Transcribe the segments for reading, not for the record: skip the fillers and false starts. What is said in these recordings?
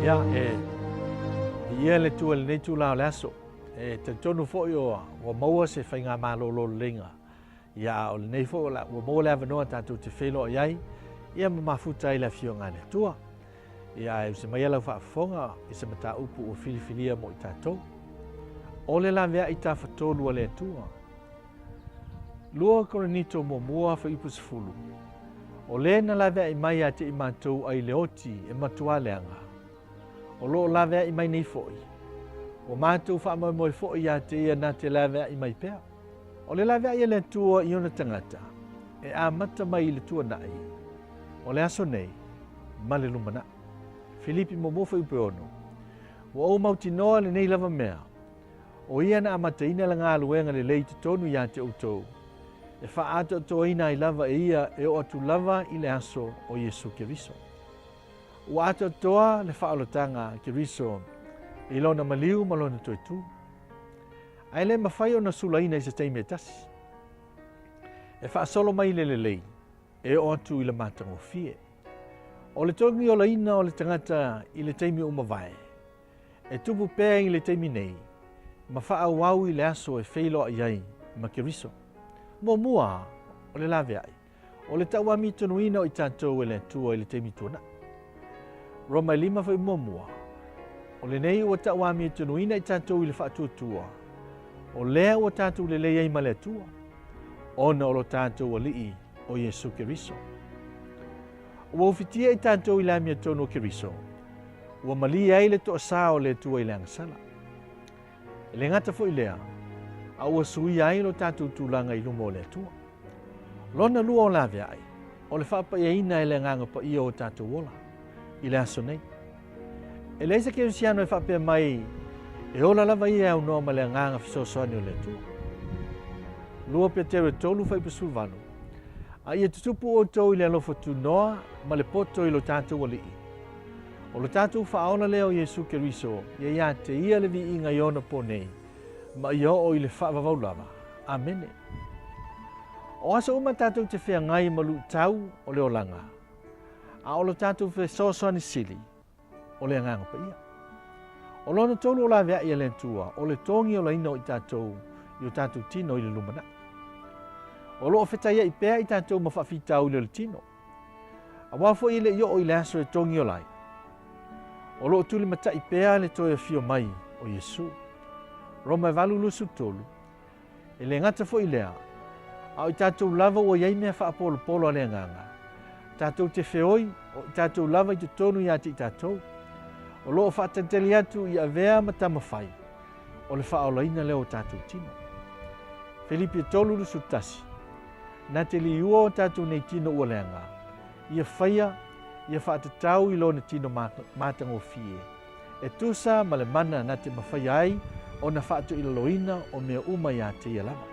Ia, e viia le Atua i lenei itula o le aso. E talitonu foi ua maua se faigamalolo leleiga. Ia, a o lenei foi ua maua le avanoa tatou te feiloai ai, ia ma mafuta ai le Afioga a le Atua. Ia, ae usi maia lau faafofoga i se mataupu ua filifilia mo i tatou. O le laveai tafatolu a le Atua. 2 Korinito muamua fuaiupu 10. O le na laveai mai ia te i matou ai le oti e matuā leaga, o lo o laveai mai nei foi, ua matou faamoemoe foi ia te ia na te laveai mai pea. O le laveai a le Atua i ona tagata, e amata mai i le tuanai, o le aso nei, ma le lumanai. Filipi muamua fuaiupu 6. Ua ou mautinoa lenei lava mea, O ia na amataina le galuega lelei i totonu ia te outou, e faaatoatoaina ai lava e ia e oo atu lava i le aso o Iesu Keriso. Ua atoatoa le faaolataga a Keriso i lona maliu ma lona toe tu. Ae le mafai ona sulaina i se taimi e tasi. E faasolo mai le lelei e oo atu i le matagofie. O le togiolaina o le tagata i le taimi ua mavae, E tupu pea i le taimi nei, ma faaauau i le aso e feiloai ai ma Keriso. Muamua, o le laveai, o le tauamitonuina o i tatou e le Atua i le taimi tuanai. Roma e 5 foi muamua, o lenei ua tauamitonuina i tatou i le faatuatua, o lea ua tatou lelei ai ma le Atua, ona o lo tatou Alii o Iesu Keriso. Ua ufitia i tatou i le amiotonu o Keriso, ua malie ai le toasā o le Atua i le agasala. E le gata foi lea, a ua suia ai lo tatou tulaga i luma o le Atua. Lona lua o laveai, o le faapaiaina e le Agaga Paia o tatou ola i le aso nei. E leai se kerisiano e faapea mai e ola lava ia e aunoa ma le agaga fesoasoani o le Atua. 2 Petero 3 fuaiupu 18. A ia tutupu outou i le alofa tunoa ma le poto i lo tatou Alii. O lo tatou faaola lea o Iesu Keriso, ia ia te ia le viiga i ona po nei, ma ia oo i le faavavau lava. Amene. O aso uma tatou te feagai ma luitau o le olaga, a o lo tatou fesoasoani sili, o le Agaga Paia. O lona tolu o laveai a le Atua, o le togiolaina o i tatou i o tatou tino i le lumanai. O lo o fetaiai pea i tatou ma faafitauli o le tino. Aua foi e le i oo i le aso e togiola ai. O lo o tulimatai pea le toe afio mai o Iesu. Roma e 8:23. E le gata foi i lea, a o i tatou lava ua i ai mea faapolopolo a le Agaga, tatou te feoi o i tatou lava i totonu ia te i tatou, o lo o faatalitali atu i avea ma tamafai o le faaolaina lea o tatou tino. Filipi 3:21. Na te liua o tatou nei tino ua leaga, ia faia, ia faatatau i lona tino matagofie, e tusa ma le mana na te mafaia ai ona faatoilaloina o mea uma iā te ia lava.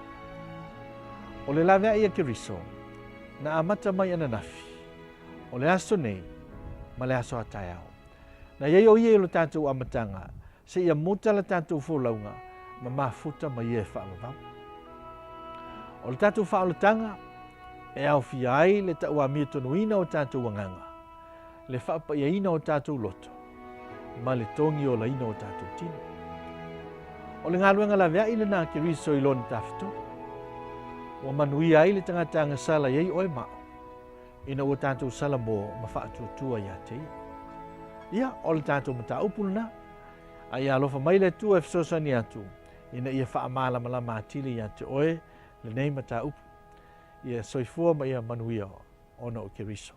O le laveai a Keriso, na amata mai ananafi, o le aso nei ma le aso a taeao. Na i ai o ia i lo tatou amataga, seia muta la tatou folauga ma mafuta ma ia e faavavau. O le tatou faaolataga e aofia ai le tauamiatonuina o tatou agaga, le faapaiaina o tatou loto, ma le togiolaina o tatou tino. O le galuega laveai lena a Keriso i lona tafatolu. Ua manuia ai le tagata agasala i ai oe ma au, ina ua tatou salamo ma faatuatua ia te ia. Ia, o le tatou mataupu lena. A ia alofa mai le Atua e fesoasoani atu, ina ia faamalamalama atili ia te oe lenei mataupu. Ia soifua ma ia manuia ona o Keriso.